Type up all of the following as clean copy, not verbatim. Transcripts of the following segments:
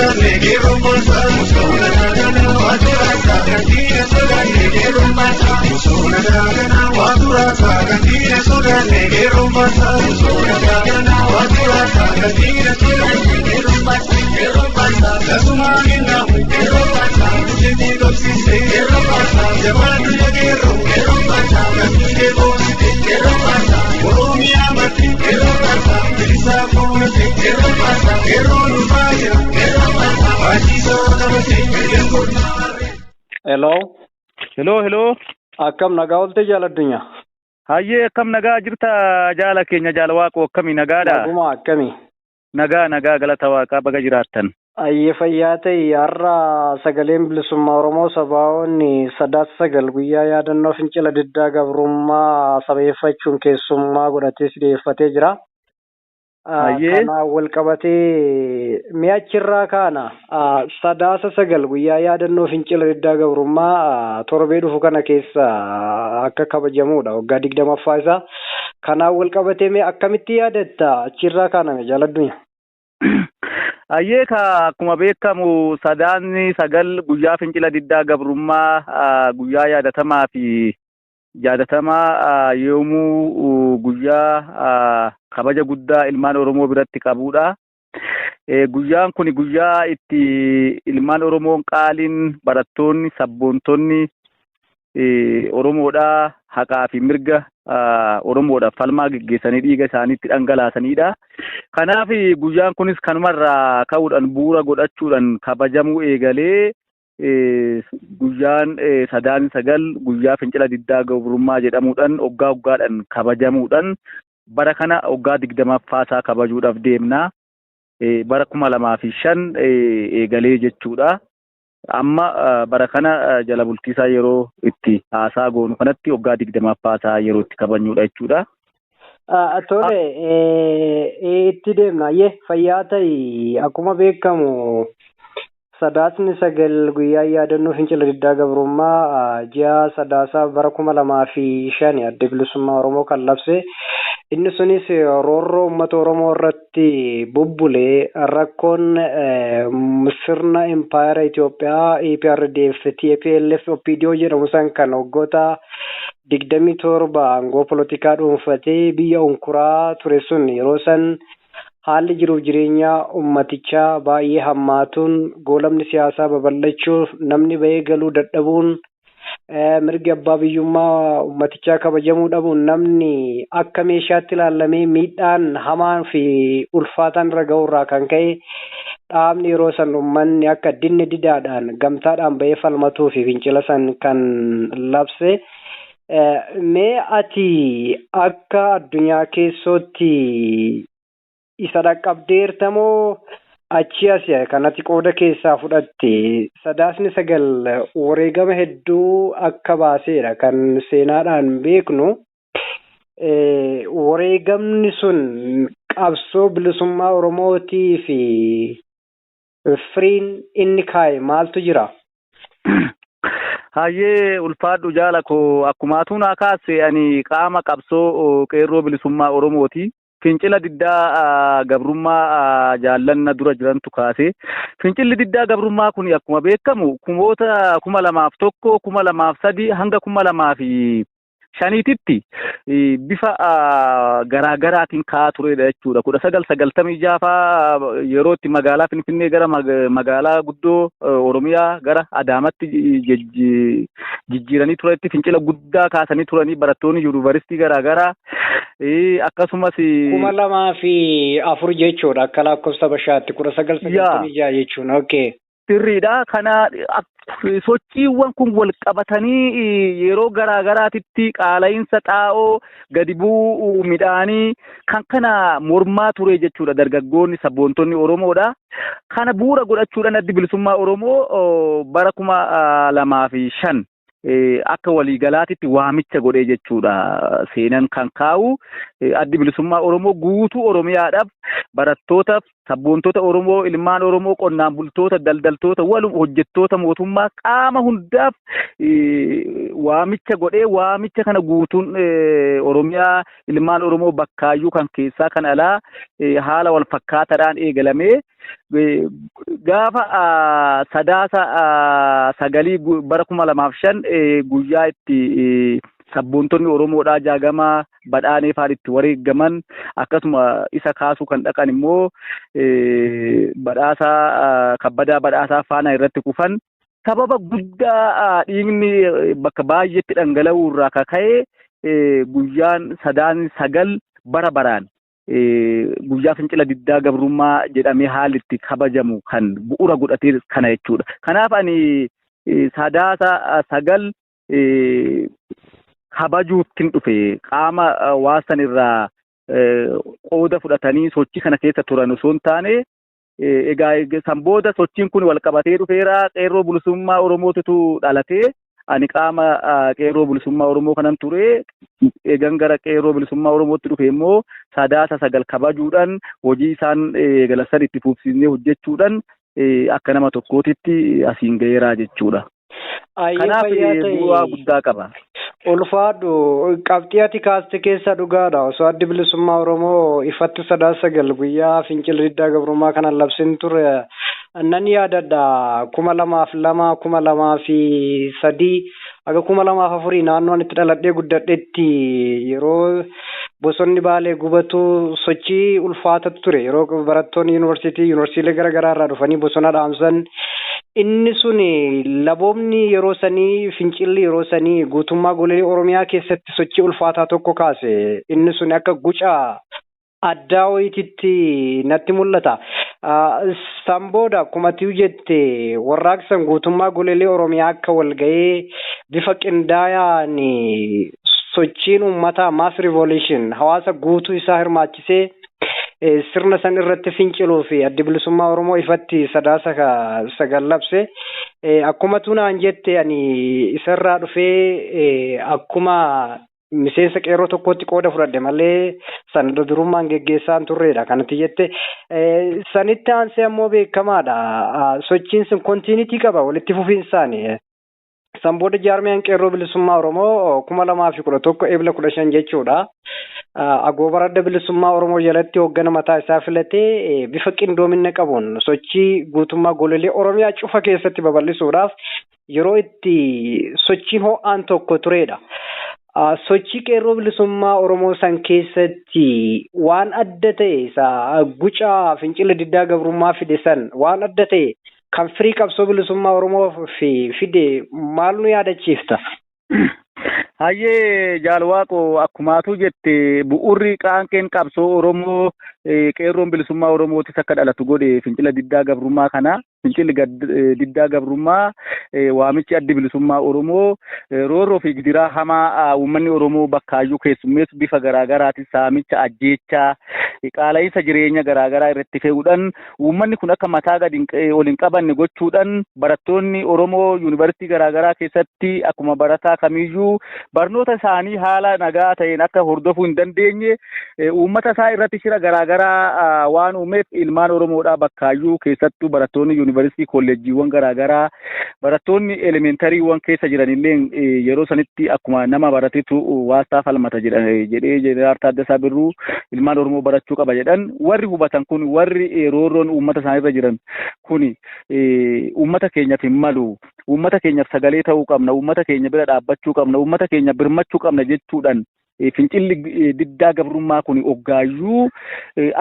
sodaanne qeerroon baasa. Osoo nagaa ganaa waa turaasa kan diina sodaanne qeerroon baasa. Osoo nagaa ganaa waa turaasa kan diina sodaanne qeerroon baasa. Osoo nagaa ganaa waa turaasa kan diina sodaanne qeerroon baasa. Qeerroon baasa. Tasumaa kennaamu qeerroon baasa. Ijjiti qabsiise qeerroon baasa. Jabaatu yaa qeerroo qeerroon baasa. Lammiilee boonsite qeerroon baasa. Oromiyaa marti qeerroon baasa. Bilisaa fuulate qeerroon baasa. Qeerroon dhufaa jira qeerroon baasa. Baashiisoo qabate mirga kormaa. Hello. Hello, hello. Akkam nagaa oolte jaala addunyaa? Hayyee, akkam nagaa jirta jaala keenya, jaala Waaqoo, akkami, nagaadha? Naguma, akkami? Nagaa nagaa, galata Waaqaa, baga jiraattan. Ayyee, fayyaa ta'e. Har'a Sagaleen Bilisummaa Oromoo Sabaa'oonni Sadaasa 9 guyyaa yaadannoo fincila diddaa gabrummaa sabeeffachuun keessummaa godhatee si dhiyeeffatee jira. Hayyee. Kanaan wal qabatee mi'a achirraa kaana. Sadaasa 9 guyyaa yaadannoo fincila diddaa gabrummaa torbee dhufu kana keessa akka kabajamudha, waggaa 20ffaa isaa. Kanaan wal qabatee mee akkamitti yaadatta? Achirraa kaaname, jaala addunyaa? Hayyee, ka akkuma beekamu Sadaasni 9 guyyaa fincila diddaa gabrummaa guyyaa yaadatamaa fi jaadatamaa yoomuu guyyaa kabaja guddaa ilmaan Oromoo biratti qabudha. Guyyaan kun guyyaa itti ilmaan Oromoon qaaliin, barattoonni, sabboontonni Oromoodhaa haqaa fi mirga Oromoodhaaf falmaa geggeessanii dhiiga isaaniitti dhangalaasanidha. Kanaaf guyyaan kunis kanumarraa ka'uudhaan, bu'uura godhachuudhaan kabajamuu eegalee, guyyaan Sadaasni 9 guyyaa fincila diddaa gabrummaa jedhamuudhaan waggaa waggaadhaan kabajamuudhaan bara kana waggaa 20ffaa isaa kabajuudhaaf deemna. Bara 2005 eegalee jechuudha. Amma bara kana jala bultiisaa yeroo itti haasaa goonu kanatti waggaa 20ffaa isaa yeroo itti kabajnudha jechuudha. Tole, itti deemna. Ayyee, fayyaa ta'i. Akkuma beekamu Sadaasni 9 guyyaa yaadannoo fincila diddaa gabrummaa ji'a Sadaasaa bara 2005 Adda Bilisummaa Oromoo kan labse. Inni sunis roorroo uummata Oromoo irratti bubbulee, rakkoon sirna impaayera Itoophiyaa EPRDF TPLF OPDO jedhamu san kan waggoota 27 aangoo polotikaa dhuunfatee biyya unkuraa ture sun, yeroo san haalli jiruuf jireenya ummatichaa baay'ee hammaatuun, goolamni siyaasaa babal'achuuf, namni bahee galuu dadhabuun, mirgi abbaa biyyummaa ummatichaa kabajamuu dhabuun, namni akka meeshaatti ilaallamee miidhaan hamaan fi ulfaataan irra ga'uurraa kan ka'e, dhaabni yeroo san ummanni akka dinni didaadhaan gamtaadhaan bahee falmatuu fi fincila san kan labse. Mee ati akka addunyaa keessootti isa dhaqqabdeertamoo achi as kanatti qooda keessaa fudhatte? Sadaasni 9 wareegama hedduu akka baaseedha kan seenaadhaan beeknu. Wareegamni sun qabsoo bilisummaa Oromootii fi firiin inni kaa'e maaltu jira? Hayyee, ulfaadhu jaala koo. Akkumaatu naa kaase, ani qaama qabsoo qeerroo bilisummaa Oromooti. Fincila diddaa gabrummaa jaallanna dura jirantu kaase. Fincilli diddaa gabrummaa kun akkuma beekamu kumoota 2001, 2003 hanga 2005titti bifa garaa garaatiin ka'aa turedha jechuudha. 1996faa yeroo itti magaalaa Finfinnee gara magaalaa guddoo Oromiyaa gara Adaamatti jijjiiranii turetti fincila guddaa kaasanii turanii barattoonni yuunivarsiitii garaa garaa akkasumas. 2004 jechuudha akka lakkoofsa Habashaatti, 1996 jechuun, okay. Sirriidha. Kana sochiiwwan kun wal qabatanii yeroo garaa garaatitti qaala'iinsa xaa'oo, gadi bu'uu midhaanii kan kana mormaa ture jechuudha dargaggoonni sabboontonni Oromoodha. Kana bu'uura godhachuudhaan Addi Bilisummaa Oromoo bara 2005 akka waliigalaatitti waamicha godhee jechuudha seenan kan kaa'u. Addi Bilisummaa Oromoo guutuu Oromiyaadhaaf, barattootaaf, sabboontota Oromoo, ilmaan Oromoo, qonnaan bultoota, daldaltoota, walum hojjettoota mootummaa, qaama hundaaf waamicha godhee, waamicha kana guutuun Oromiyaa, ilmaan Oromoo bakkaayyuu kan keessaa kan alaa haala wal fakkaataadhaan eegalamee, gaafa Sadaasa 9 bara 2005 guyyaa itti sabboontonni Oromoodhaa Jaagamaa Badhaanee faan itti wareegaman, akkasuma isa kaasuu kan dhaqan immoo Badhaasaa Kabbadaa Badhaasaa faana irratti kufan, sababa guddaa dhiigni bakka baay'eetti dhangala'uu irraa kaka'e, guyyaan Sadaasni 9 bara baraan guyyaa fincila diddaa gabrummaa jedhamee haalli itti kabajamu kan bu'uura godhatee kana jechuudha. Kanaaf ani Sadaasa 9 kabajuuttiin dhufe. Qaama waan irraa qooda fudhatanii sochii kana keessa turan osoo hin taane, egaa san booda sochiin kun wal qabatee dhufeera. Qeerroo Bilisummaa Oromootitu dhalatee, ani qaama Qeerroo Bilisummaa Oromoo kanan ture. Eegan gara Qeerroo Bilisummaa Oromootti dhufe immoo Sadaasa 9 kabajuudhaan, hojii isaan eegalasan itti fufsiisnee hojjechuudhaan akka nama tokkootitti asiin gaheeraa jechuudha. Kanaaf bu'aa guddaa qaba. Ulfaadhu, qabxii ati kaaste keessa dhugaadha. Osoo Addi Bilisummaa Oromoo ifatti Sadaasa 9 guyyaa fincila diddaa gabrummaa kana labsin ture, nan yaadadha, 2002, 2003 haga 2004 naannoon itti dhaladhee guddadhetti yeroo bosonni Baalee gubatu sochii ulfaatatu ture. Yeroo barattoonni yuunivarsiitiilee garaagaraa irraa dhufanii bosona dhaamsan, inni sun laboomni yeroo sanii, fincilli yeroo sanii guutummaa golee Oromiyaa keessatti sochii ulfaataa tokko kaase. Inni sun akka guca addaa wayititti natti mul'ata. San booda akkuma ati jette warraaqsan guutummaa goleelee Oromiyaa akka wal ga'ee bifa qindaayaan sochiin uummataa, mass revolution, hawaasa guutuu isaa hirmaachisee sirna san irratti finciluu fi Addi Bilisummaa Oromoo ifatti Sadaasa 9 labse. Akkuma tunaan jette, ani isarraa dhufee akkuma miseensa qeerroo tokkotti qooda fudhadhe malee sanada durummaan geggeessaan turreedha kanatti jette. Sanitti aansee ammoo beekamaadha. Sochiin sun continuity qaba, walitti fufiinsaani. San booda jaarmiyaan Qeerroo Bilisummaa Oromoo 2011 Ebla 15 jechuudha. Agoobara Adda Bilisummaa Oromoo jalatti hooggana mataa isaa filatee bifa qindoomina qabuun sochii guutummaa goleelee Oromiyaa cufa keessatti babal'isuudhaaf yeroo itti sochiin ho'aan tokko turedha. Sochii Qeerroo Bilisummaa Oromoo san keessatti waan adda ta'e, isa guca fincila diddaa gabrummaa fide san, waan adda ta'e kan firii qabsoo bilisummaa Oromoo fide maal nu yaadachiifta? Hayyee Jaalwaaqo, akkumaatu jette, bu'urri qaanqeen qabsoo Oromoo, Qeerroon Bilisummaa Oromootis akka dhalatu godhe fincila diddaa gabrummaa kana. Fincilli diddaa gabrummaa, waamichi Addi Bilisummaa Oromoo roorroo fi gidiraa hamaa uummanni Oromoo bakkaayyuu keessummeessu bifa garaagaraatiin, saamicha, ajjeechaa, qaala'insa jireenya garaagaraa irratti fe'uudhaan, uummanni kun akka mataa gadi ol hin qabanne gochuudhaan, barattoonni Oromoo yuunivarsiitii garaagaraa keessatti akkuma barataa kamiyyuu barnoota isaanii haala nagaa ta'een akka hordofuu hin dandeenye uummata isaa irratti shira garaagaraa waan uumeef, ilmaan Oromoodhaa bakkaayyuu, keessattuu barattoonni yuunivarsiitii, kolleejjiiwwan garaagaraa, barattoonni elementariiwwan keessa jiran illee yeroo sanitti akkuma nama baratetu waastaa falmata jedhee Jeneraal Taaddasaa Birruu ilmaan Oromoo barachuu qaba jedhan, warri hubatan kun, warri roorroon uummata isaaniirra jiran kun uummata keenyaaf hin malu, uummata keenyaaf sagalee ta'uu qabna, uummata keenya bira dhaabbachuu qabna, uummata keenya birmachuu qabna jechuudhaan fincilli diddaa gabrummaa kun oggaayyuu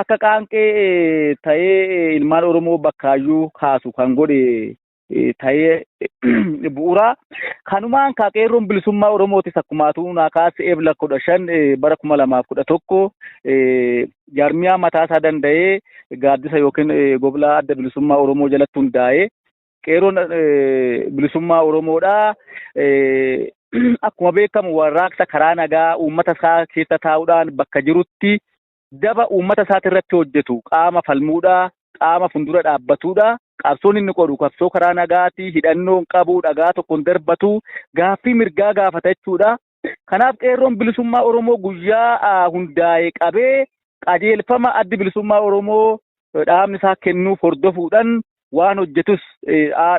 akka qaanqee ta'ee ilmaan Oromoo bakkaayyuu kaasu kan godhe ta'ee bu'uura. Kanumaan ka Qeerroon Bilisummaa Oromootis akkuma naa kaase Ebla 15 bara 2011 jaarmiyaa mataasaa danda'ee gaaddisa yookiin goblaa Adda Bilisummaa Oromoo jalatti hundaa'ee Qeerroon Bilisummaa Oromoodhaa akkuma beekamu warraaqsa karaa nagaa uummata isaa keessa taa'uudhaan bakka jirutti daba uummata isaati irratti hojjetu qaama falmuudhaa, qaama fuuldura dhaabbatuudha. Qabsoon inni godhu qabsoo karaa nagaati, hidhannoo hin qabu, dhagaa tokko hin darbatu, gaaffii mirgaa gaafata jechuudha. Kanaaf qeerroon bilisummaa Oromoo guyyaa hundaa'e qabee qajeelfama addi bilisummaa Oromoo dhaabni isaa kennuuf hordofuudhaan waan hojjetus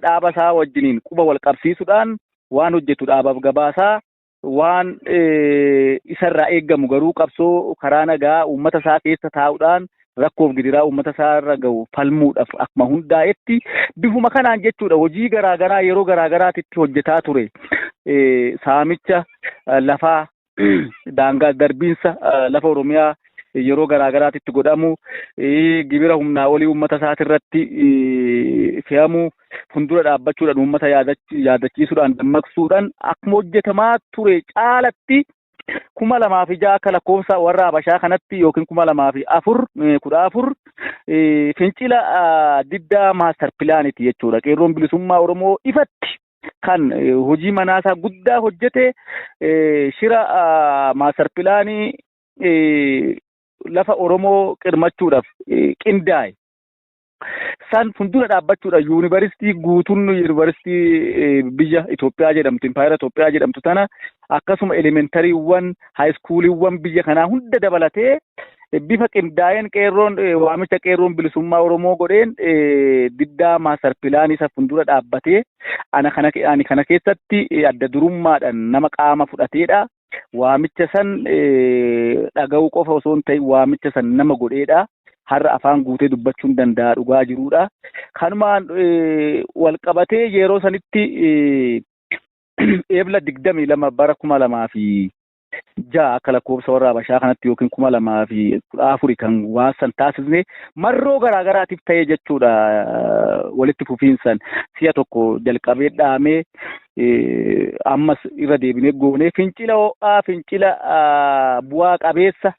dhaaba isaa wajjiniin quba wal qabsiisuudhaan waan hojjetu dhaabaaf gabaasaa, waan isarraa eeggamu garuu qabsoo karaa nagaa uummata isaa keessa taa'uudhaan rakkoof gidiraa uummata isaa irra gahu falmuudhaaf akkuma hundaa'etti bifuma kanaan jechuudha hojii garaagaraa yeroo garaagaraatitti hojjetaa ture. Saamicha lafaa, daangaa darbiinsa lafa Oromiyaa yeroo garaagaraatitti godhamu, gibira humnaa olii uummata isaatirratti fe'amu fuuldura dhaabbachuudhaan uummata yaadachiisuudhaan dammaqsuudhaan akkuma hojjetamaa ture caalatti 2006 akka lakkoofsa warra Habashaa kanatti yookiin 2014 fincila diddaa maastar pilaaniiti jechuudha. Qeerroon bilisummaa Oromoo ifatti kan hojii manaasaa guddaa hojjete shira maastar pilaanii lafa Oromoo qirmachuudhaaf qindaa'e san fuuldura dhaabbachuudhaaf yuunivarsiitii guutuun, yuunivarsiitii biyya Itoophiyaa jedhamtu, impaayera Itoophiyaa jedhamtu tana, akkasuma elementariiwwan, haayiskuuliiwwan biyya kanaa hunda dabalatee bifa qindaa'een qeerroon waamicha qeerroon bilisummaa Oromoo godheen diddaa maastar pilaanii isa fuuldura dhaabbatee ana kana ani kana keessatti adda durummaadhaan nama qaama fudhateedha. Waamicha san dhaga'uu qofa osoo hin ta'in waamicha san nama godheedha. Har'a afaan guutee dubbachuun danda'a, dhugaa jiruudha. Kanumaan wal qabatee yeroo sanitti Eebla 22 bara 2006 akka lakkoofsa warra Habashaa kanatti yookiin 2014 kan waan san taasisne marroo garaa garaatiif ta'ee jechuudha, walitti fufiinsan si'a tokko jalqabee dhaamee ammas irra deebinee goonee fincila ho'aa, fincila bu'aa qabeessa,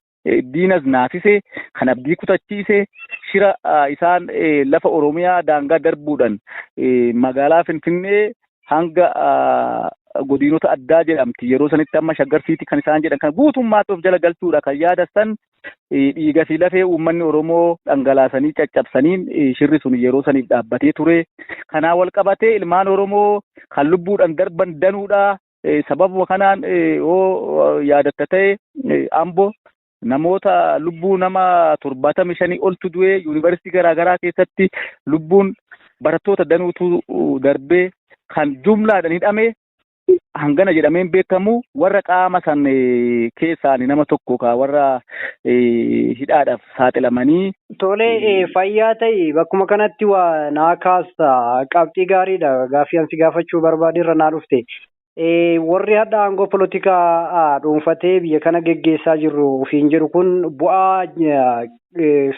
diinas naasise, kan abdii kutachiise, shira isaan lafa Oromiyaa daangaa darbuudhaan magaalaa Finfinnee hanga godinota addaa jedhamti yeroo sanitti amma Shaggar Siitii kan isaan jedhan kan guutummaatti of jala galchuudha kan yaadassan dhiiga fi lafee uummanni Oromoo dhangalaasanii caccabsaniin shirri sun yeroo saniif dhaabbatee ture. Kanaa wal qabatee ilmaan Oromoo kan lubbuudhaan darban danuudha. Sababuma kanaan yoo yaadatta ta'e Ambo namoota lubbuu nama 75 oltu du'ee, yuunivarsiitii garaagaraa keessatti lubbuun barattoota danuutu darbee, kan jumlaadhaan hidhame hangana jedhameen beekamu warra qaama san keessaan nama tokko ka warra hidhaadhaaf saaxilamanii. Tole, fayyaa ta'i. Bakkuma kanatti waa naa kaasta, qabxii gaariidha, gaaffii ansi gaafachuu barbaade irra naa dhufte. Warri hadha aangoo polotikaa dhuunfatee biyya kana geggeessaa jirru ofiin jedhu kun bu'aa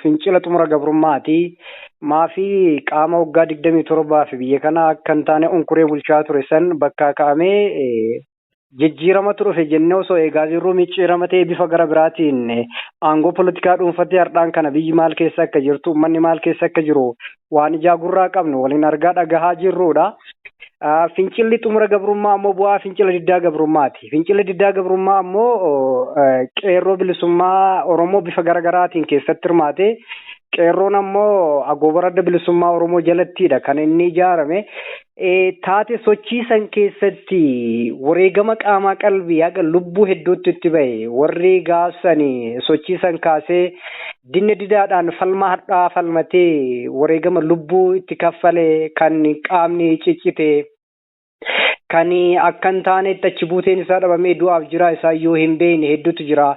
fincila xumura gabrummaati. Maafii qaama waggaa 27 fi biyya kana akka hin taane unkuree bulchaa ture san bakkaa ka'amee jijjiiramatu dhufe jennee osoo eegaa jirru micciirama ta'ee bifa gara biraatiin aangoo polotikaa dhuunfatee har'aan kana biyyi maal keessa akka jirtu, uummanni maal keessa akka jiru waan ijaa gurraa qabnu waliin argaa dhagahaa jirrudha. Fincilli xumura gabrummaa ammoo bu'aa fincila diddaa gabrummaati. Fincilli diddaa gabrummaa ammoo qeerroo bilisummaa Oromoo bifa garaagaraatiin keessatti hirmaate. Qeerroon ammoo agoobara adda bilisummaa Oromoo jalattidha kan inni ijaarame. Taate sochii san keessatti wareegama qaamaa qalbii haga lubbuu hedduutti itti bahe, warri gaafsanii sochii san kaasee dinne didaadhaan falma hadhaa falmatee wareegama lubbuu itti kaffale, kan qaamni ciccite, kan akka hin taanetti achi buuteen isaa dhabamee du'aaf jira isaayyuu hin beekne hedduutu jira.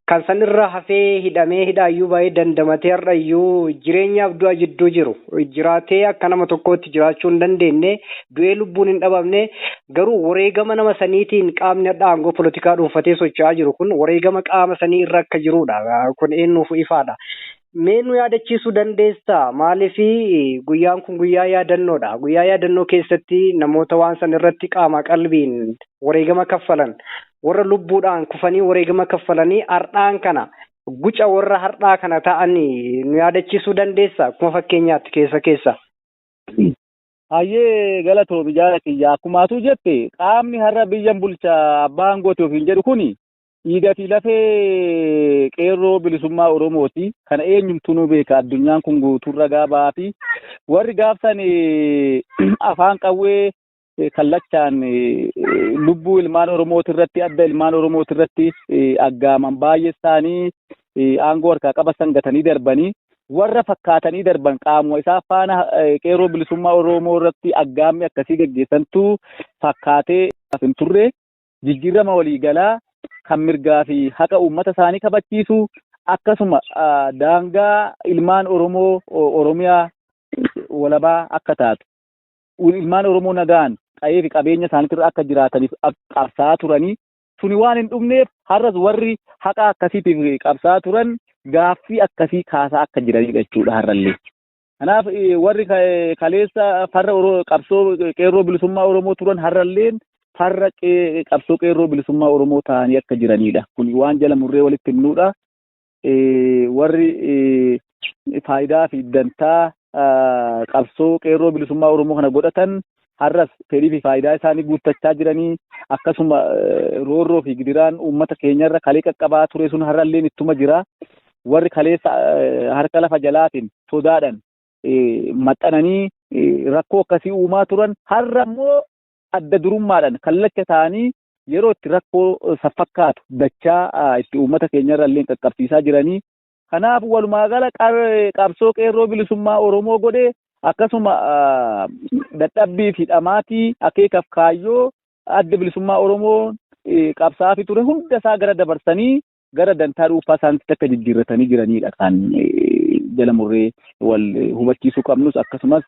Kan sanirra hafee hidhamee hidhaayyuu baay'ee dandamatee har'ayyuu jireenyaaf du'a jidduu jiru. Jiraatee akka nama tokkootti jiraachuu hin dandeenye, du'ee lubbuun hin dhabamne, garuu wareegama nama saniitiin qaamni hadha aangoo polotikaa dhuunfatee socho'aa jiru kun wareegama qaama sanii irra akka jirudha. Kun eenyuuf ifaadha. Mee nu yaadachiisuu dandeessaa? Maaliif guyyaan kun guyyaa yaadannoodha. Guyyaa yaadannoo keessatti namoota waan san irratti qaama qalbiin wareegama kaffalan, warra lubbuudhaan kufanii wareegama kaffalanii har'aan kana guca warra har'aa kana ta'anii nu yaadachiisuu dandeessaa? Akkuma fakkeenyaatti keessa keessa. Hayyee, galatoomi jaala kiyya. Akkumaatu jette, qaamni har'a biyyan bulchaa abbaa aangooti ofiin jedhu kuni dhiiga fi lafee qeerroo bilisummaa Oromooti. Kana eenyumtuu nu beeka, addunyaan kun guutuun ragaa ba'aa fi warri gaafsan afaan qawwee Kallachaan lubbuu ilmaan Oromooti irratti, adda ilmaan Oromooti irratti aggaaman baay'ee isaanii aangoo harkaa qabatan gatanii darbanii, warra fakkaatanii darban qaamuma isaa faana qeerroo bilisummaa Oromoo irratti aggaammi akkasii gaggeessantu fakkaatee hin turre. Jijjiirama waliigalaa kan mirgaa fi haqa uummata isaanii kabachiisu, akkasuma daangaa ilmaan Oromoo, Oromiyaa walabaa akka taatu, ilmaan Oromoo nagaan qa'ee fi qabeenya isaaniitirra akka jiraataniif qabsaa'aa turanii suni waan hin dhumneef, har'as warri haqa akkasiitiif qabsaa'aa turan gaaffii akkasii kaasaa akka jiranidha jechuudha har'allee. Kanaaf warri kaleessa farra qabsoo qeerroo bilisummaa Oromoo turan har'alleen farra qabsoo qeerroo bilisummaa Oromoo ta'anii akka jiranidha. Kun waan jala murree walitti himnudha. Warri faayidaa fi dantaa qabsoo qeerroo bilisummaa Oromoo kana godhatan har'as fedhii fi faayidaa isaanii guuttachaa jiranii, akkasuma roorroo fi gidiraan uummata keenyarra kalee qaqqabaa ture sun har'alleen ittuma jira. Warri kaleessa harka lafa jalaatiin sodaadhaan maxxananii rakkoo akkasii uumaa turan har'a immoo adda durummaadhaan kallacha ta'anii yeroo itti rakkoo fakkaatu dachaa itti uummata keenyarra illee qaqqabsiisaa jiranii. Kanaaf walumaa gala qabsoo qeerroo bilisummaa Oromoo godhe, akkasuma dadhabbii fi dhamaatii akeekaaf kaayyoo adda bilisummaa Oromoo qabsaa'aa ture hunda isaa gara dabarsanii gara dantaa dhuunfaa isaaniitti akka jijjiirratanii jiranidha kan jala murree wal hubachiisuu qabnus, akkasumas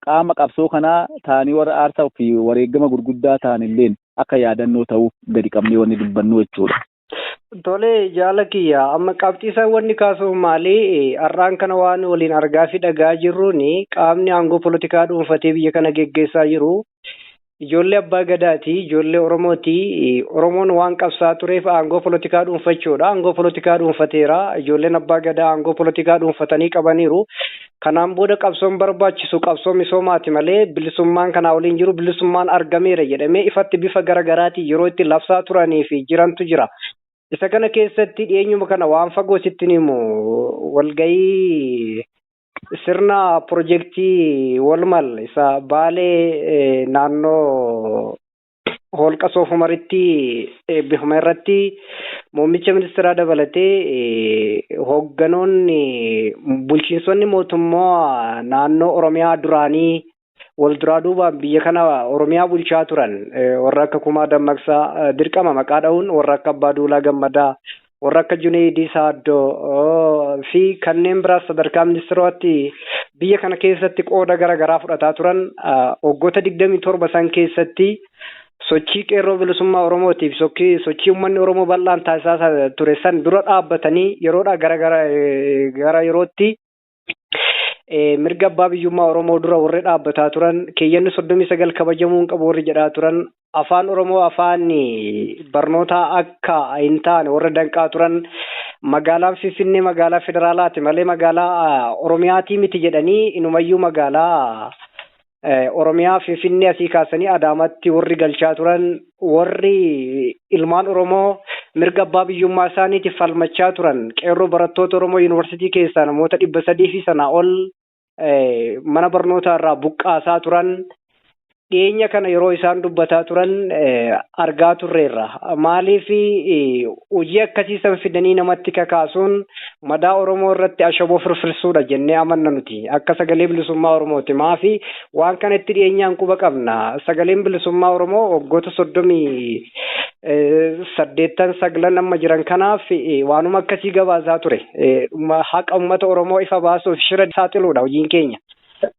qaama qabsoo kanaa ta'anii warra aarsaa fi wareegama gurguddaa ta'an illeen akka yaadannoo ta'uuf gadi qabnee wanni dubbannu jechuudha. Tole, jaala kiyya, amma qabxii isaan wanni kaasuuf maali? Har'aan kana waan waliin argaa fi dhagaa jirruun, qaamni aangoo polotikaa dhuunfatee biyya kana geggeessaa jiru ijoollee abbaa gadaati, ijoollee Oromooti. Oromoon waan qabsaa tureef aangoo polotikaa dhuunfachuudha. Aangoo polotikaa dhuunfateera. Ijoolleen abbaa gadaa aangoo polotikaa dhuunfatanii qabaniiru. Kanaan booda qabsoon barbaachisu qabsoo misoomaati malee bilisummaan kanaa waliin jiru, bilisummaan argameera jedhamee ifatti bifa garaagaraatiin yeroo itti labsaa turanii fi jirantu jira. Isa kana keessatti dhiyeenyuma kana, waan fagoo sitti himu, walgahii sirna pirojektii Walmal isa Baalee naannoo holqa Soofumaritti eebbifame irratti muummicha ministeeraa dabalatee hoogganoonni bulchiinsonni mootummaa naannoo Oromiyaa duraanii wal duraa duubaan biyya kana Oromiyaa bulchaa turan, warra akka Kumaa Dammaqsaa, dirqama maqaa dha'uun, warra akka Abbaa Duulaa Gammadaa, warra akka Junaayidii Saaddoo fi kanneen biraas sadarkaa ministeeraatti biyya kana keessatti qooda gara garaa fudhataa turan, waggoota 27 san keessatti sochii qeerroo bilisummaa Oromootiif sochii uummanni Oromoo bal'aan taasisaa ture san dura dhaabbatanii yeroodhaa gara yerootti mirga abbaa biyyummaa Oromoo dura warri dhaabbataa turan, keeyyanni 39 kabajamuu hin qabu warri jedhaa turan, afaan Oromoo afaan barnootaa akka hin taane warra danqaa turan, magaalaan Finfinnee magaalaa federaalaati malee magaalaa Oromiyaatii miti jedhanii inumayyuu magaalaa Oromiyaa Finfinnee asii kaasanii Adaamaatti warri galchaa turan, warri ilmaan Oromoo mirga abbaa biyyummaa isaaniitiif falmachaa turan, qeerroo barattoota Oromoo yuunivarsiitii keessaa namoota 300 fi sanaa ol mana barnootaa irraa buqqaasaa turan, dhiyeenya kana yeroo isaan dubbataa turan argaa turreerra. Maaliif hojii akkasii san fidanii namatti kakaasuun madaa Oromoo irratti ashaboo firfirsuudha jennee amanna nuti akka sagalee bilisummaa Oromooti. Maafi waan kana itti dhiyeenyaan quba qabna. Sagaleen bilisummaa Oromoo waggoota 38 9 amma jiran kanaaf waanuma akkasii gabaasaa ture. Haqa uummata Oromoo ifa baasuuf shira saaxiluudha hojiin keenya.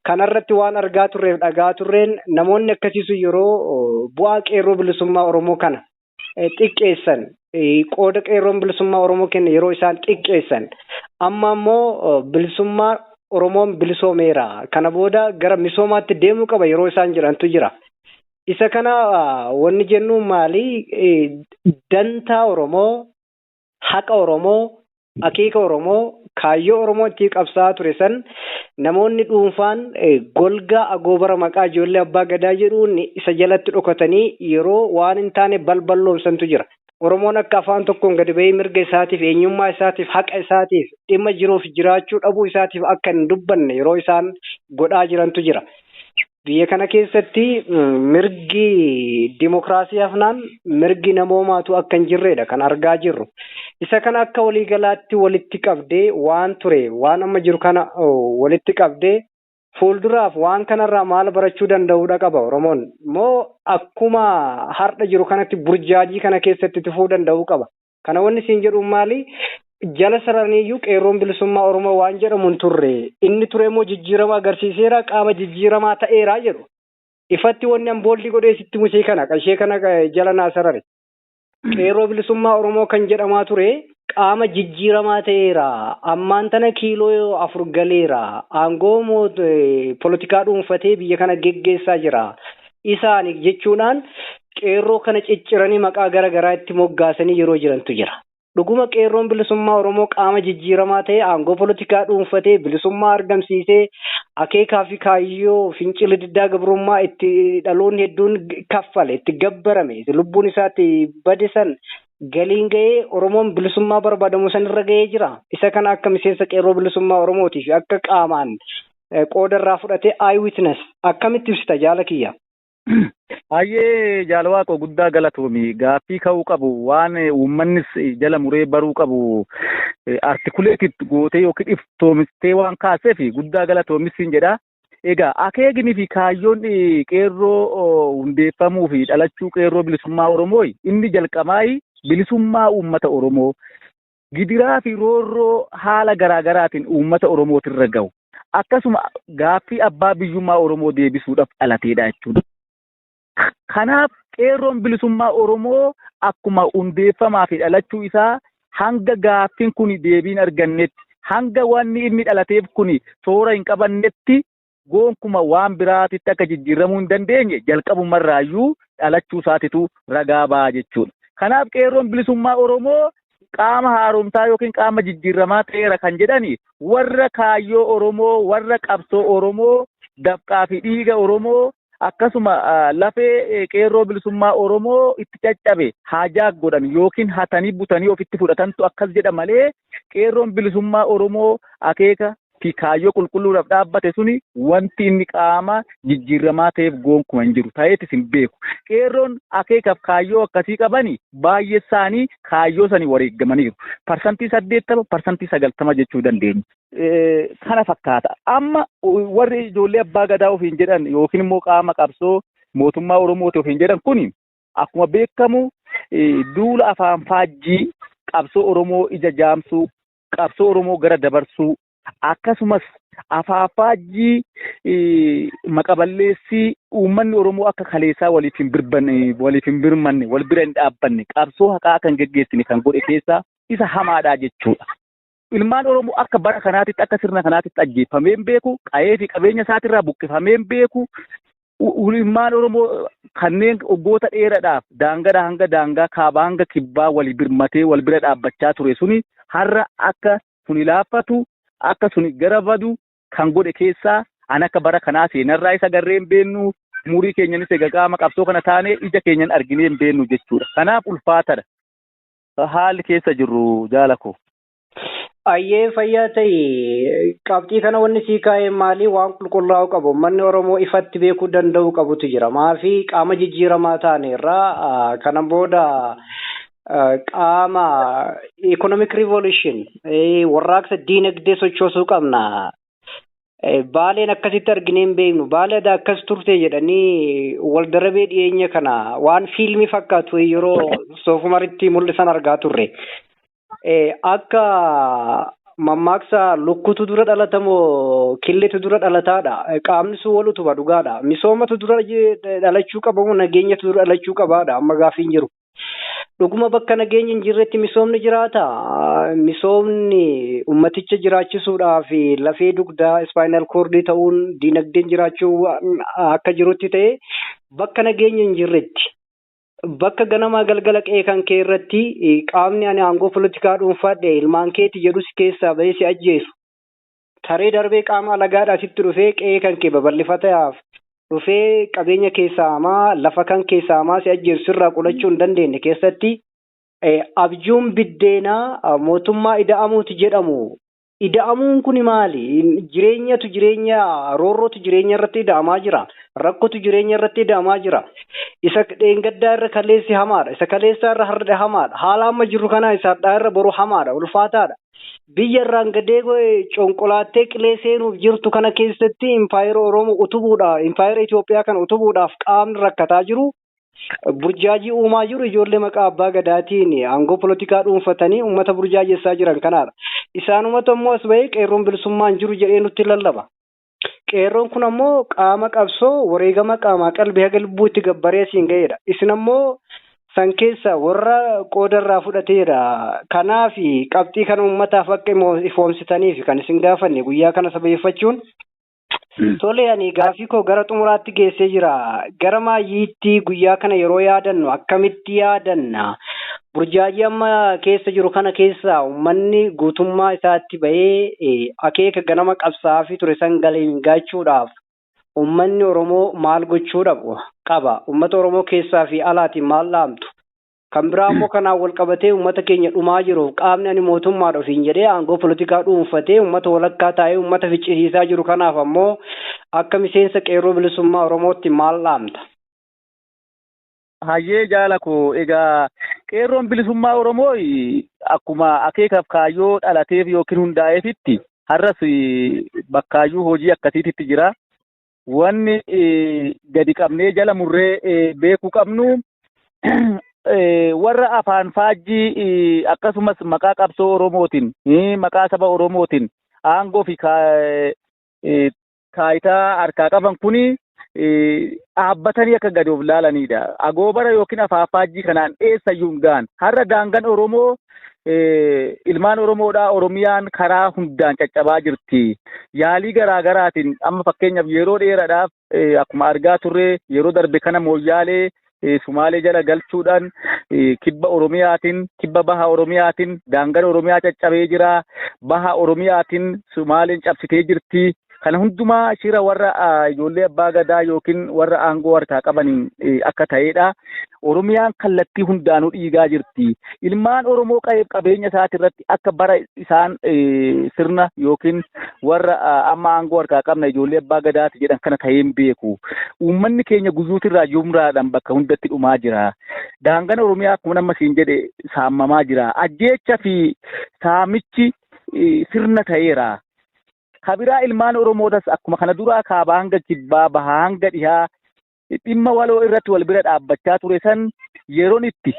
Kanarratti waan argaa turreef dhagaa turreen, namoonni akkasii sun yeroo bu'aa qeerroo bilisummaa Oromoo kana xiqqeessan, qooda qeerroon bilisummaa Oromoo kenne yeroo isaan xiqqeessan, amma immoo bilisummaa Oromoon bilisoomeera, kana booda gara misoomaatti deemuu qaba yeroo isaan jedhantu jira. Isa kana wanni jennu maali? Dantaa Oromoo, haqa Oromoo, akeeka Oromoo, kaayyoo Oromoo itti qabsaa'aa ture san namoonni dhuunfaan golgaa agoobara maqaa ijoollee abbaa gadaa jedhuun isa jalatti dhokatanii yeroo waan hin taane balballoomsantu jira. Oromoon akka afaan tokkoon gadi bahee mirga isaatiif, eenyummaa isaatiif, haqa isaatiif, dhimma jiruuf jiraachuu dhabuu isaatiif akka hin dubbanne yeroo isaan godhaa jirantu jira. Biyya kana keessatti mirgi dimokiraasii hafnaan mirgi namoomaatu akka hin jirredha kan argaa jirru. Isa kana akka waliigalaatti walitti qabdee, waan ture, waan amma jiru kana walitti qabdee, fuulduraaf waan kanarraa maal barachuu danda'uudha qaba Oromoon? Moo akkuma har'a jiru kanatti burjaajii kana keessatti tufuu danda'uu qaba? Kana wanni siin jedhu maali? Jala sararaniiyyuu Qeerroon Bilisummaa Oromoo waan jedhamu hin turre. Inni ture immoo jijjiirama agarsiiseera, qaama jijjiiramaa ta'eera jedhu. Ifatti wanni an bold godhee sitti musee kana qashee kana jala naa sarare. Qeerroo Bilisummaa Oromoo kan jedhamaa ture qaama jijjiiramaa ta'eera. Ammaan tana kiiloo 4 galeera. Aangoo polotikaa dhuunfatee biyya kana geggeessaa jira. Isaan jechuudhaan qeerroo kana cicciranii maqaa gara garaa itti moggaasanii yeroo jirantu jira. Dhuguma Qeerroon Bilisummaa Oromoo qaama jijjiiramaa ta'e, aangoo polotikaa dhuunfatee, bilisummaa argamsiisee, akeekaa fi kaayyoo fincila diddaa gabrummaa itti dhaloonni hedduun kaffale, itti gabbarame, lubbuun isaatti bade san galiin ga'ee, Oromoon bilisummaa barbaadamu san irra ga'ee jira? Isa kana akka miseensa Qeerroo Bilisummaa Oromootii fi akka qaamaan qooda irraa fudhatee, eye witness, akkamitti ibsita, jaala kiyya? Baay'ee jaalawaa guddaa galatoomi. Gaaffii ka'uu qabu, waan uummannis jala muree baruu qabu articulate gootee yookiin iftoomistee waan kaaseef guddaa galatoomis siin jedha. Egaa akeekni fi kaayyoon qeerroo hundeeffamuu fi dhalachuu Qeerroo Bilisummaa Oromoo inni jalqabaa bilisummaa uummata Oromoo, gidiraa fi roorroo haala garaagaraatiin uummata Oromootirra gahu, akkasuma gaaffii abbaa biyyummaa Oromoo deebisuudhaaf dhalateedha jechuudha. Kanaaf Qeerroon Bilisummaa Oromoo akkuma hundeeffamaa fi dhalachuu isaa hanga gaaffiin kun deebiin argannetti, hanga wanni inni dhalateef kun toora hin qabannetti, gonkuma waan biraatitti akka jijjiiramuu hin dandeenye jalqabumarraayyuu dhalachuu isaatitu ragaa ba'a jechuudha. Kanaaf Qeerroon Bilisummaa Oromoo qaama haaromsaa yookiin qaama jijjiiramaa ta'eera kan jedhani warra kaayyoo Oromoo, warra qabsoo Oromoo, dafqaa fi dhiiga Oromoo, akkasuma lafee Qeerroo Bilisummaa Oromoo itti caccabe haajaa godhan yookiin hatanii butanii ofitti fudhatantu akkas jedha malee, Qeerroon Bilisummaa Oromoo akeeka fi kaayyoo qulqulluudhaaf dhaabbate suni wanti inni qaama jijjiiramaa ta'eef gonkumaa hin jiru. Ta'eetis hin beeku. Qeerroon akeekaaf kaayyoo akkasii qabani baay'ee isaanii kaayyoo sanii wareeggamaniiru. 80%, 90% jechuu dandeenya. Kana fakkaata. Amma warri ijoollee abbaa gadaa ofiin jedhan yookiin immoo qaama qabsoo mootummaa Oromooti ofiin jedhan kuni akkuma beekamu duula afaan faajjii qabsoo Oromoo ija jaamsuu, qabsoo Oromoo gara dabarsuu, akkasumas afaan faajjii maqaballeessii uummanni Oromoo akka kaleessaa waliif hin birbanne, waliif hin birmanne, wal bira hin dhaabbanne, qabsoo haqaa akka hin geggeessine kan godhe keessaa isa hamaadha jechuudha. Ilmaan Oromoo akka bara kanaatitti, akka sirna kanaatitti ajjeeffamee hin beeku, qa'ee fi qabeenya isaatirraa buqqifamee hin beeku. Ilmaan Oromoo kanneen waggoota dheeraadhaaf daangaadhaa hanga daangaa, kaabaa hanga kibbaa walii birmatee wal bira dhaabbachaa ture suni har'a akka suni laaffatu, akka suni gara badu kan godhe keessaa an akka bara kanaa seenarraa isa garree hin beennu, umurii keenyanis egaa qaama qabsoo kana taanee ija keenyan arginee hin beennu jechuudha. Kanaaf ulfaatadha haalli keessa jirru, jaala koo. Ayyee, fayyaa ta'e. Qabxii kana wanni sii kaa'ee maali? Waan qulqullaa'uu qabu, uummanni Oromoo ifatti beekuu danda'uu qabutu jira. Maafi qaama jijjiiramaa taane irraa kana booda qaama economic revolution, warraaqsa diinagdee sochoosuu qabna. Baaleen akkasitti arginee hin beeknu. Baalee aadaa akkas turte jedhanii wal darabee dhiyeenya kana waan fiilmii fakkaatu yeroo soofumaritti mul'isan argaa turre. Akka mammaaksa lukkutu dura dhalatamoo killetu dura dhalataadha. Qaamni sun wal utuba dhugaadha. Misoomatu dura dhalachuu qabamoo nageenyatu dura dhalachuu qabaadha amma gaafiin jiru. Dhuguma bakka nageenyi hin jirretti misoomni jiraata? Misoomni ummaticha jiraachisuudhaaf lafee dugdaa, spinal cord ta'uun diinagdeen jiraachuu akka jirutti ta'e, bakka nageenyi hin jirretti, bakka ganamaa galgala qe'ee kan kee irratti qaamni ani aangoo polotikaa dhuunfaadhe ilmaan keeti jedhus keessaa bahee si ajjeesu. Taree darbee qaama alagaadhaa sitti dhufee qe'ee kan kee babal'ifataaf dhufee qabeenya keessaa hamaa, lafa kan keessaa hamaa si ajjeesu sirraa qolachuu hin dandeenye keessatti, abjuun biddeenaa mootummaa ida'amuuti jedhamu. Ida'amuun kun maali? Jireenyatu jireenya, roorrootu jireenya irratti ida'amaa jira. Rakkotu jireenya irratti ida'amaa jira. Isa dheengaddaa irra kaleessi hamaadha. Isa kaleessaa irra har'a hamaadha. Haala amma jirru kanaa isa har'aa irra boru hamaadha. Ulfaataadha. Biyya irraan gadee conqolaattee qilee seenuuf jirtu kana keessatti impaayera Oromoo utubuudhaaf, impaayera Itoophiyaa kana utubuudhaaf qaamni rakkataa jiru, burjaajii uumaa jiru ijoollee maqaa abbaa gadaatiin aangoo polotikaa dhuunfatanii uummata burjaajessaa jiran kanaadha. Isaanumatu ammoo as bahee qeerroon bilisummaan jiru jedhee nutti lallaba. Qeerroon kun ammoo qaama qabsoo wareegama qaamaa qalbii haga lubbuu itti gabbaree asiin ga'eedha. Isin ammoo san keessa warra qooda irraa fudhateedha. Kanaaf qabxii kana uummataaf akka ifoomsitaniif kan isin gaafanne guyyaa kana sababeeffachuun. Tole, ani gaaffii koo gara xumuraatti geessee jira. Gara maayyiitti guyyaa kana yeroo yaadannu akkamitti yaadanna? Burjaajii amma keessa jiru kana keessa uummanni guutummaa isaatti bahee akeeka ganama qabsaa'aa ture san galiin gaachuudhaaf uummanni Oromoo maal gochuu qaba? Uummata Oromoo keessaa fi alaatiin maal dhaamtu? Kan biraa immoo kanaan wal qabatee uummata keenya dhumaa jiruuf qaamni ani mootummaadha ofiin jedhee aangoo polotikaa dhuunfatee uummata walakkaa taa'ee uummata ficcisiisaa jiru kanaaf ammoo akka miseensa qeerroo bilisummaa Oromootti maal dhaamta? Hayyee jaala koo, egaa qeerroon bilisummaa Oromoo akkuma akeekaaf kaayyoo dhalateef yookiin hundaa'eefitti har'as bakkaayyuu hojii akkasiititti jira. Wanni gadi qabnee jala murree beekuu qabnu, warra afaan faajjii akkasumas maqaa qabsoo Oromootiin, maqaa saba Oromootiin aangoo fi taayitaa harkaa qaban kuni dhaabbatanii akka gadi of laalanidha. Agoobara yookiin afaan faajjii kanaan eessayyuu hin gahan. Har'a daangaan Oromoo, ilmaan Oromoodhaa, Oromiyaan karaa hundaan caccabaa jirti. Yaalii garaa garaatiin amma fakkeenyaaf yeroo dheeraadhaaf akkuma argaa turre yeroo darbe kana Mooyyaalee Sumaalee jala galchuudhaan kibba Oromiyaatiin, kibba baha Oromiyaatiin daangaan Oromiyaa caccabee jira. Baha Oromiyaatiin Sumaaleen cabsitee jirti. Kana hundumaa shira warra ijoollee abbaa gadaa yookiin warra aangoo harkaa qabaniin akka ta'edha. Oromiyaan kallattii hundaanuu dhiigaa jirti. Ilmaan Oromoo qabeenya isaati irratti akka bara isaan sirna yookiin warra amma aangoo harkaa qabna ijoollee abbaa gadaati jedhan kana ta'ee hin beeku. Uummanni keenya guyyuutirraa jumraadhaan bakka hundatti dhumaa jira. Daangaan Oromiyaa akkuma nama siin jedhe saamamaa jira. Ajjeecha fi saamichi sirna ta'eera. Kabiraa ilmaan Oromootas akkuma kana duraa kaabaa hanga kibbaa, bahaa hanga dhihaa dhimma waloo irratti wal bira dhaabbachaa ture san yeroon itti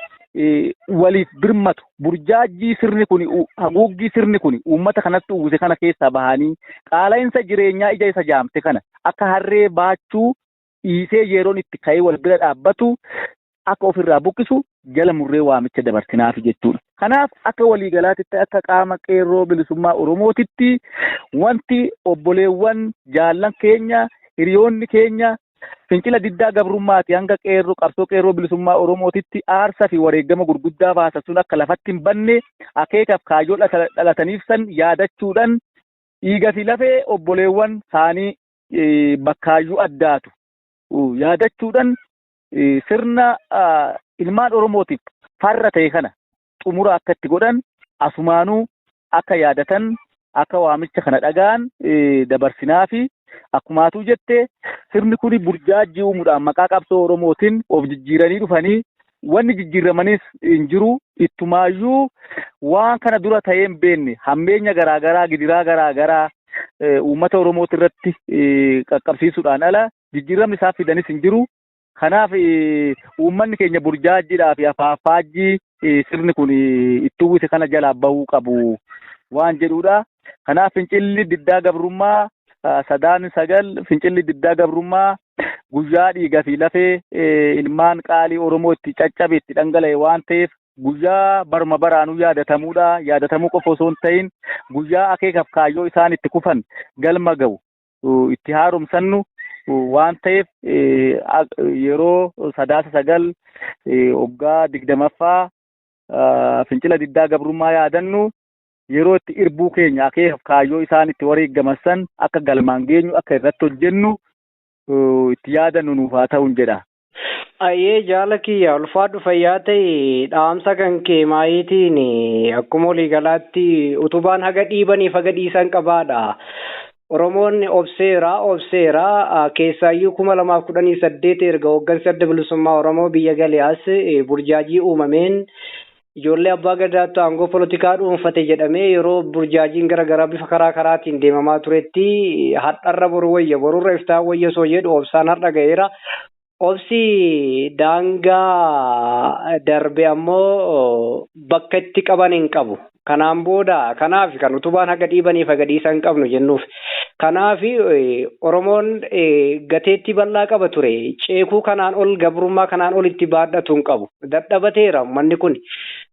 waliif birmatu, burjaajjii sirni kun, haguuggii sirni kun uummata kanatti uwwise kana keessaa bahanii, qaala'insa jireenyaa ija isa jaamte kana akka harree baachuu dhiisee yeroon itti ka'ee wal bira dhaabbatu akka ofirraa buqqisu jala murree waamicha dabarsinaafi jechuudha. Kanaaf akka waliigalaatitti, akka qaama qeerroo bilisummaa Oromootitti, wanti obboleewwan jaallan keenya, hiriyoonni keenya fincila diddaa gabrummaati hanga qeerroo qabsoo qeerroo bilisummaa Oromootitti aarsaa fi wareegama gurguddaa baasan sun akka lafatti hin banne, akeekaaf kaayyoo dhalataniif san yaadachuudhaan, dhiiga fi lafee obboleewwan isaanii bakkaayyuu addaatu yaadachuudhaan, sirna ilmaan Oromootiif farra ta'e kana xumura akka itti godhan asumaanuu akka yaadatan, akka waamicha kana dhagaan dabarsinaa fi akkumaatuu jette sirni kun burjaajii uumuudhaan maqaa qabsoo Oromootiin of jijjiiranii dhufanii wanni jijjiiramanis hin jiru. Ittumaayyuu waan kana dura ta'ee hin beekne hammeenya garaagaraa, gidiraa garaagaraa uummata Oromooti irratti qaqqabsiisuudhaan ala jijjiiramni isaa fidanis hin jiru. Kanaaf uummanni keenya burjaajjiidhaa fi afaafaajjii sirni kun itti uwwise kana jalaa bahuu qabu waan jedhudha. Kanaaf fincilli diddaa gabrummaa 9/9, fincilli diddaa gabrummaa guyyaa dhiigaa fi lafee ilmaan qaalii Oromoo itti caccabe, itti dhangala'e waan ta'eef guyyaa baruma baraanuu yaadatamuudha. Yaadatamuu qofa osoo hin ta'in guyyaa akeekaaf kaayyoo isaan itti kufan galma ga'u itti haaromsannu waan ta'eef yeroo 9/9 waggaa 20ffaa fincila diddaa gabrummaa yaadannu yeroo itti irbuu keenya akeekaaf kaayyoo isaan itti wareegaman san akka galmaan geenyu akka irratti hojjennu itti yaadannu nuuf haa ta'uun jedha. Ayyee jaala kiyya, ulfaadhu, fayyaa ta'e. Dhaamsa kan kee maayitiin akkuma waliigalaatti utubaan haga dhiibaniif haga dhiisan qabaadha. Oromoon obseera obseera, keessaayyuu 2018 erga hooggansi Adda Bilisummaa Oromoo biyya galee as burjaajii uumameen ijoollee abbaa gadaatti aangoo polotikaa dhuunfate jedhamee yeroo burjaajiin garaagaraa bifa karaa karaatiin deemamaa turetti, har'arra boru wayya, borurra iftaan wayya osoo jedhu obsaan har'a ga'eera. Obsi daangaa darbe ammoo bakka itti qaban hin qabu. Kanaan booda kanaaf kan utubaan haga dhiibaniif haga dhiisan hin qabnu jennuuf. Kanaaf Oromoon gateettii bal'aa qaba ture. Ceekuu kanaan ol, gabrummaa kanaan ol itti baadhatu hin qabu. Dadhabateera uummanni kun.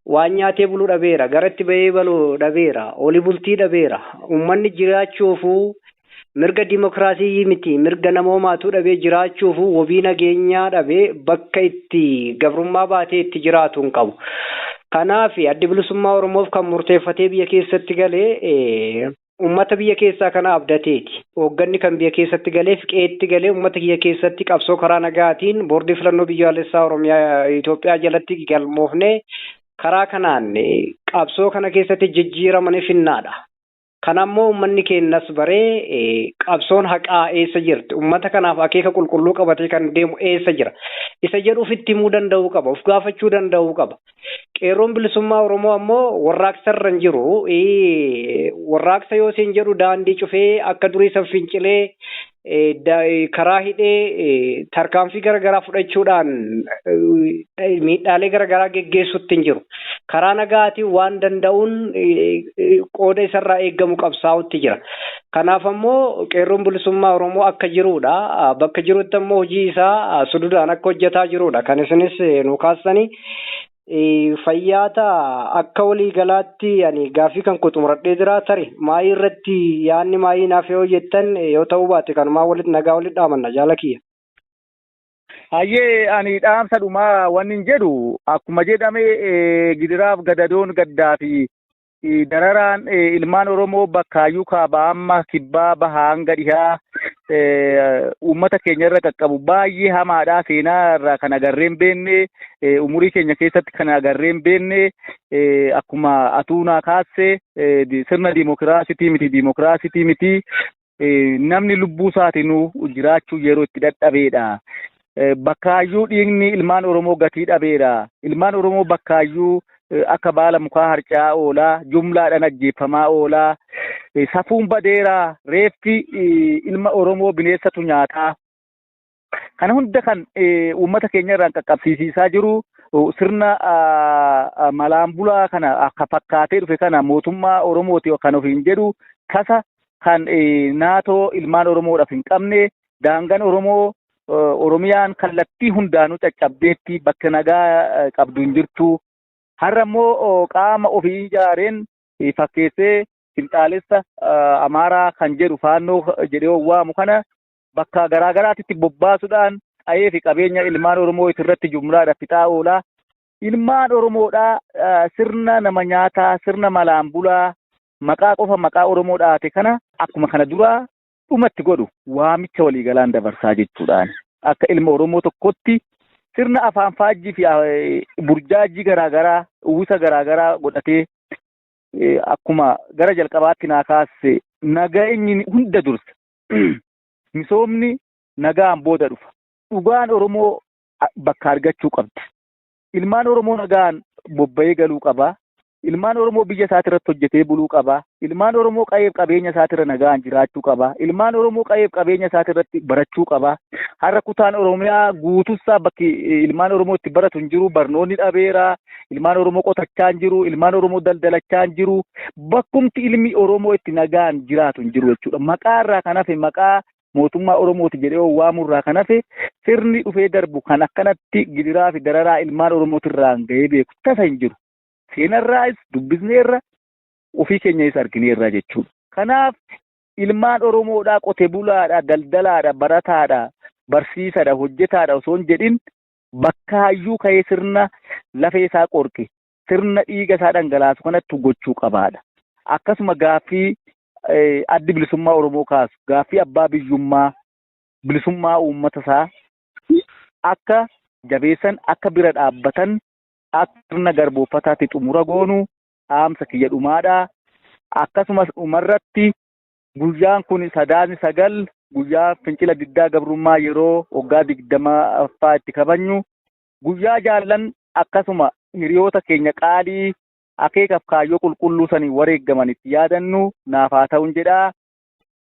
Waan nyaatee buluu dhabeera. Gara itti bahee baluu dhabeera. Oli bultii dhabeera. Uummanni jiraachuufuu mirga dimokiraasii miti, mirga namoomaatu dhabee, jiraachuufuu wabii nageenyaa dhabee, bakka itti gabrummaa baatee itti jiraatu hin qabu. Kanaaf Addi Bilisummaa Oromoof kan murteeffatee biyya keessatti galee uummata biyya keessaa kana abdateeti. Hoogganni kan biyya keessatti galeef qe'eetti galee uummata biyya keessatti qabsoo karaa nagaatiin boordii filannoo biyyaalessaa Oromiyaa Itoophiyaa jalatti galmoofnee karaa kanaan qabsoo kana keessatti jijjiiramanii finnaadha. Kana ammoo uummanni keenyas baree, qabsoon haqaa eessa jirti? Uummata kanaaf akeeka qulqulluu qabatee kan deemu eessa jira? Isa jedhu ofitti himuu danda'uu qaba. Of gaafachuu danda'uu qaba. Qeerroon Bilisummaa Oromoo ammoo warraaqsa irra hin jiru. Warraaqsa yoo isin jedhu daandii cufee, akka durii san fincilee, karaa hidhee, tarkaanfii garaagaraa fudhachuudhaan miidhaalee garaagaraa geggeessutti hin jiru. Karaa nagaatiin waan danda'uun qooda isarraa eeggamu qabsaa'utti jira. Kanaaf ammoo Qeerroon Bilisummaa Oromoo akka jirudha. Bakka jirutti ammoo hojii isaa sududaan akka hojjetaa jirudha. Kan isinis nu kaastanii fayyaata. Akka walii galaatti ani gaaffii kan koo xumuradhee jira. Tari maayii irratti yaadni maayii naaf yoo jettan, yoo ta'uu baate kanumaa walitti nagaa walitti dhaamanna, jaala kiyya. Hayyee, ani dhaamsa dhumaa wanni hin jedhu, akkuma jedhame gidiraaf gadadoon gaddaa fi dararaan ilmaan Oromoo bakkaayyuu kaabaa amma kibbaa, bahaa hanga dhihaa uummata keenya irra qaqqabu baay'ee hamaadha. Seenaa irraa kan agarree hin beekne, umurii keenya keessatti kan agarree hin beekne, akkuma atuunaa kaasse, sirna diimokiraasitii miti, diimokiraasitii miti, namni lubbuu isaatinuu jiraachuu yeroo itti dadhabeedha. Bakkaayyuu dhiigni ilmaan Oromoo gatii dhabeera. Ilmaan Oromoo bakkaayyuu akka baala mukaa harca'aa oolaa, jumlaadhaan ajjeefamaa oolaa, safuun badeera, reeffi ilma Oromoo bineensatu nyaataa. Kana hunda kan uummata keenya irraan qaqqabsiisaa jiru sirna malaan bulaa kana akka fakkaatee dhufe kana, mootummaa Oromooti kan ofiin jedhu, tasa kan naatoo ilmaan Oromoodhaaf hin qabne. Daangaan Oromoo Oromiyaan kallattii hundaanuu caccabdeetti, bakka nagaa qabdu hin jirtu. Har'a immoo qaama ofii ijaareen fakkeessee finxaalessa Amaaraa kan jedhu, Faannoo jedhee waamu kana bakka garaagaraatitti bobbaasuudhaan qa'ee fi qabeenya ilmaan Oromoo irratti jumlaadha fixaa oolaa. Ilmaan Oromoodhaa sirna nama nyaataa, sirna malaan bulaa, maqaa qofa maqaa Oromoo dhaate kana akkuma kana duraa dhumatti godhu waamicha waliigalaan dabarsaa jechuudhaan, akka ilma Oromoo tokkotti sirna afaan faajjii fi burjaajii garaagaraa uwwisa garaagaraa godhatee, akkuma gara jalqabaatti naa kaase, nageenyi hunda dursa. Misoomni nagaan booda dhufa. Dhugaan Oromoo bakka argachuu qabdi. Ilmaan Oromoo nagaan bobba'ee galuu qaba. Ilmaan Oromoo biyya isaatirratti hojjetee buluu qaba. Ilmaan Oromoo qa'eef qabeenya isaatirra nagaan jiraachuu qaba. Ilmaan Oromoo qa'eef qabeenya isaatirratti barachuu qaba. Har'a kutaan Oromiyaa guutussaa bakki ilmaan Oromoo itti baratu hin jiru. Barnoonni dhabeera. Ilmaan Oromoo qotachaa hin jiru. Ilmaan Oromoo daldalachaa hin jiru. Bakkumti ilmi Oromoo itti nagaan jiraatu hin jiru jechuudha. Maqaa irraa kan hafe, maqaa mootummaa Oromooti jedhee waamurraa kan hafe, sirni dhufee darbu kan akkanatti gidiraa fi dararaa ilmaan Oromootirraan gahee beeku tasa hin jiru. Seenarraas dubbisneerra, ofii keenyas argineerra jechuudha. Kanaaf ilmaan Oromoodhaa qote bulaadha, daldalaadha, barataadha, barsiisadha, hojjetaadha osoo hin jedhin, bakkaayyuu ka'ee sirna lafee isaa qorqe, sirna dhiiga isaa dhangalaasu kanatti gochuu qabaadha. Akkasuma gaaffii Addi Bilisummaa Oromoo kaasu, gaaffii abbaa biyyummaa, bilisummaa uummata isaa akka jabeessan, akka bira dhaabbatan, akka sirna garboofataatti xumura goonu dhaamsa kiyya dhumaadha. Akkasumas dhumarratti Guyyaan kun Sadaasni 9 guyyaa fincila diddaa gabrummaa yeroo waggaa 20ffaa itti kabajnu, guyyaa jaallan akkasuma hiriyoota keenya qaalii akeekaaf kaayyoo qulqulluu sanii wareeggaman itti yaadannu naaf haa ta'uun jedhaa.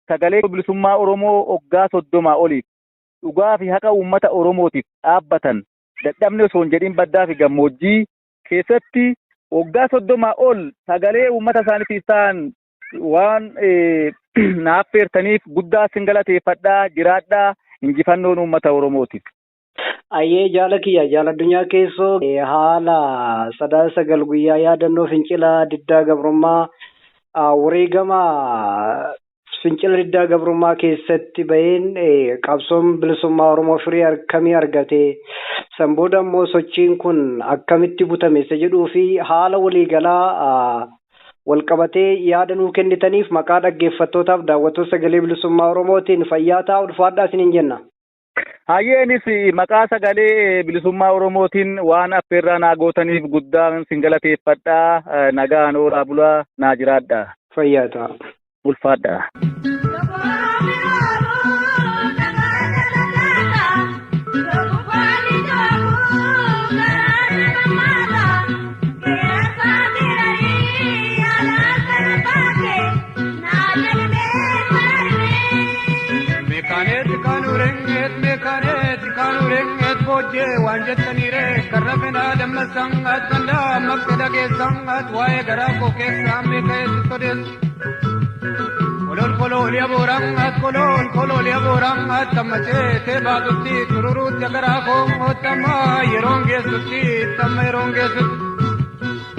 Sagalee Bilisummaa Oromoo waggaa 30 oliif dhugaa fi haqa uummata Oromootiif dhaabbatan, dadhabne osoo hin jedhin, baddaa fi gammoojjii keessatti waggaa 30 ol sagalee uummata isaaniitiif ta'an waan naaf feertaniif guddaa sin galateeffadhaa. Jiraadhaa, injifannoon uummata Oromootiif. Ayyee, jaala kiyya, jaala addunyaa keessoo, haala Sadaasa 9 guyyaa yaadannoo fincila diddaa gabrummaa, wareegama fincila diddaa gabrummaa keessatti baheen qabsoon bilisummaa Oromoo firii akkamii argate, san booda immoo sochiin kun akkamitti butame isa jedhuu fi haala waliigalaa walqabatee yaada nuu kennitaniif maqaa dhaggeeffattootaaf daawwattoota Sagalee Bilisummaa Oromootiin fayyaa ta'aa, ulfaadhaa isiniin jenna. Hayyeenis maqaa Sagalee Bilisummaa Oromootiin waan affeerraa naa gootaniif guddaan sin galateeffadhaa. Nagaan oolaa bulaa, naa jiraadhaa. Fayyaa ta'a. Ulfaadhaa. Meekaaneet kaanurengeet, meekaaneet kaanurengeet, booddee waan jettaniire karra fenaa dammasaan gandaa makka dhageessaan waa'ee garaa koo keessaa meekaeessi sodeessu. Kolol kolol yabooraan, kolol kolol yabooraan, tammachee baatutti tururuutti garaa koo tamma yeroon geessutti, tamma yeroon geessutti.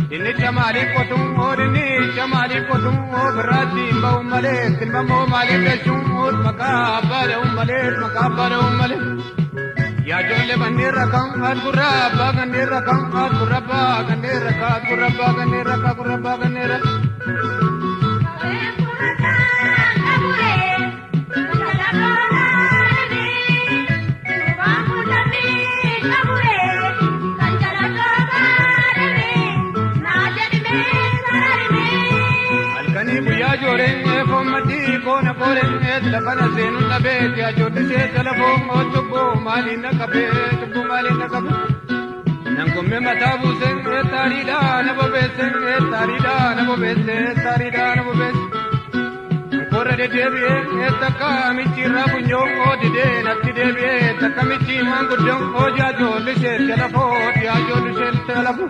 Dinnicha maaliif qotuun oo, dinnicha maaliif qotuun oo, birraatti hin ba'u malee, silmamoo maaliif galchuun oo, maqaa abbaa dha'uun malee, maqaa abbaa dha'uun malee. Yaa ijoollee manneen rakkaan as gurra abbaa kanneen rakkaan as gurra abbaa kanneen rakkaa as gurra abbaa kanneen rakkaa gurra abbaa kanneen rakkaa. Halkanii guyyaa jooreen foommatii koona kooreen lafana seenuun dhabeeti ajoollisee talafoo cubbuu maaliin na qabee, cubbuu maaliin na qabee. Nan gomme mataa buuseen taariidhaa na bobeesseen, taariidhaa na bobeessee, taariidhaa na bobeesse. Korra deddeebi'ee takka michiirraa funyoo didee natti deebi'ee takka michii maanguddoon jaajoollisee talafoo, jaajoollisee talafoo.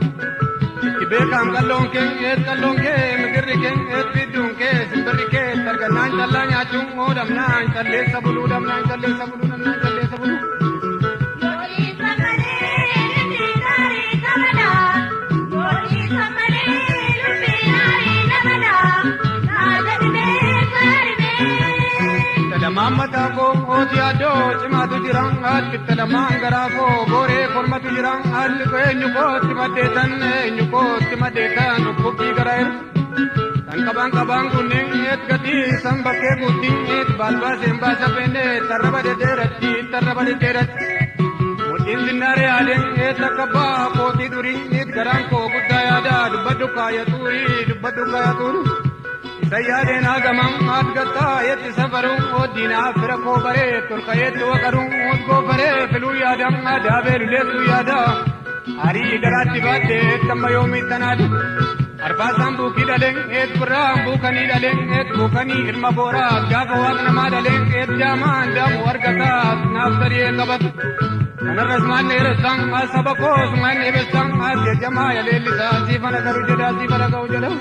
Itti beekaan qalloon kee, qalloon kee, migirri kee, fidduun kee, simbirri kee argannaan callaa nyaachuun dhabnaan calleessa buluu, dhabnaan calleessa buluu, dhabnaan calleessa buluu. Lamaan mataa koo ooti addoo cimaatu jira, itti lamaan garaa koo booree kormatu jira, haalli eenyu kootti maddeetan, eenyu kootti maddeetan dhukkubbii gara irra. Kan qabaan qabaan kunneen gatii san bakkee guutiin baalbaaseen baasa feene tarraba deddeeratti, tarraba deddeeratti. Mudhiin sinnaaree aadeen takka baa kootii durii, garaan koo guddaa yaada, dubbadhu kaaya tuurii, dubbadhu kaaya tuurii. Isa yaadeen hagaman adgattaa yetti safaruun oodiinaa fira koo baree tolkayeetti waqaruun goofaree filuu yaadam adaabee luleessuu yaada. Arii garaatti baattee tamma yoomii tanaati. Arfaasaan buukii dhaleen eet birraan buukanii dhaleen eet buukanii ilma booraa gaafa waaq namaa dhaleen eet jaamaan daamu argataaf naaf sariyee qabatu. Kanarras maan dheeressaan saba koos maan dheebessaan jajamaa yaleellisaa siifana garu jedhaa, siifana ga'u jedhaa.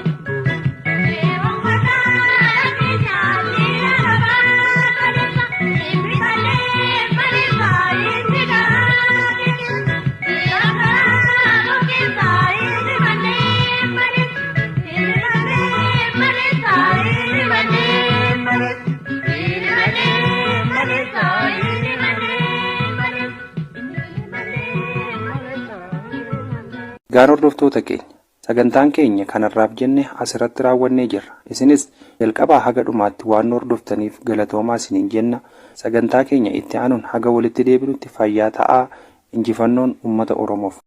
Gaan hordoftoota keenya, sagantaan keenya kanarraaf jenne asirratti raawwannee jirra. Isinis jalqabaa haga dhumaatti waan nu hordoftaniif galatoomaa isiniin jenna. Sagantaa keenya itti aanuun haga walitti deebinutti fayyaa ta'aa. Injifannoon uummata Oromoof.